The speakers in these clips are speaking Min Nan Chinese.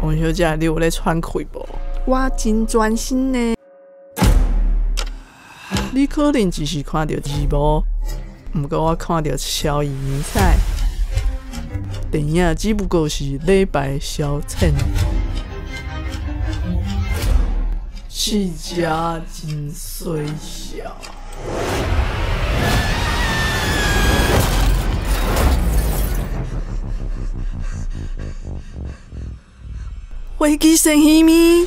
王小姐，你有咧喘氣無？我真專心呢。你可能只是看著字幕，毋過我看著超伊尼彩。電影只不過是禮拜消遣，是遮真衰小。飛機先魚麵。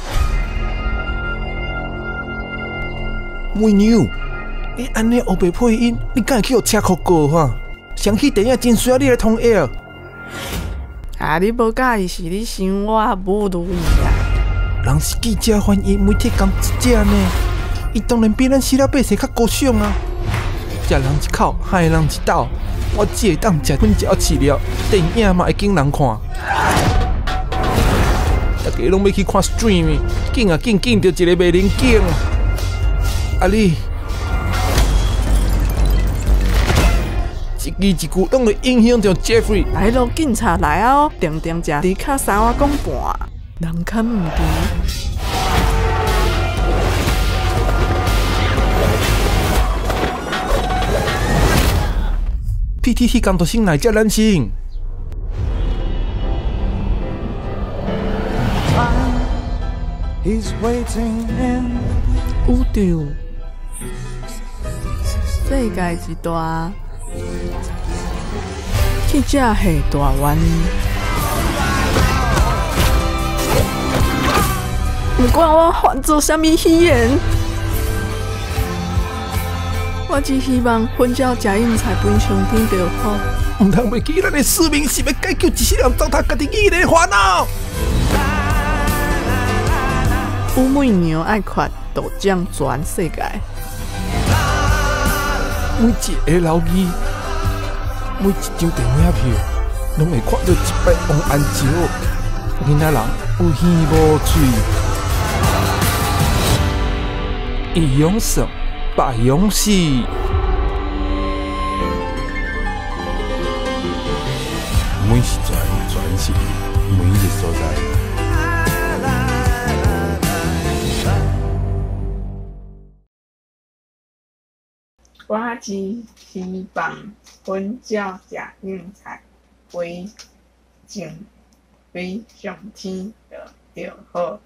妹娘，你按呢烏白配音，你敢會去予車禍告哈？上戲電影真需要你來通譯。啊！你無佮意是你想我侮辱伊啊？人是記者翻譯，媒體工作者呢，伊當然比咱死老百姓較高尚啊！食人一口，害人一斗，我只會當食粉食飼料，電影嘛會揀人看。大家攏欲去看 stream，揀啊揀揀著一个袂靈揀。啊你，一字一句攏會影響著 Jeffrey。來咯，警察來啊！定定食伫較三碗公半，人較毋甜。PTT 工讀生來遮咱先。宇宙，世界之大，去遮下大彎。毋管我犯做啥物語言，我只希望粉鳥食蕹菜飛上天就好。毋通袂記咱的使命是欲解救一世人糟蹋家己語言的煩惱。武媚娘愛看道長全世界。每一个老二，每一張電影票，攏會看著一擺王安石。囡仔人有耳無喙，一樣算，百樣死。每是全，全是每一个所在。我只希望粉鳥食蕹菜飛上天就好。